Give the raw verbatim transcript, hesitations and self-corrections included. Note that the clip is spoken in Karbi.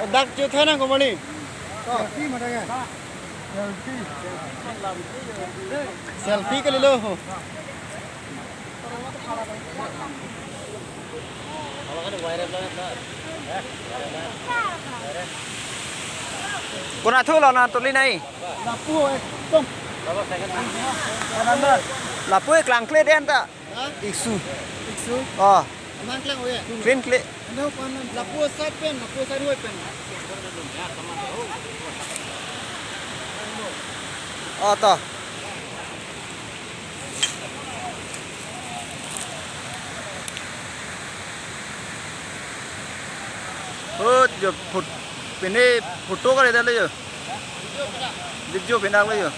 Dak chethai nang komani. Selfie kalilo. Konat thu lo na tuli nai. Lapu ekdom. Lapu e klangkle den ta. Ha? Iksu. Iksu. Oh. Amang klang oye. Clean kle. Ano pan lapu sat pen, lapu sat huai pen. Oh to. Oh, jo phot-, pine photo kare dale jo. Video pina lo jo.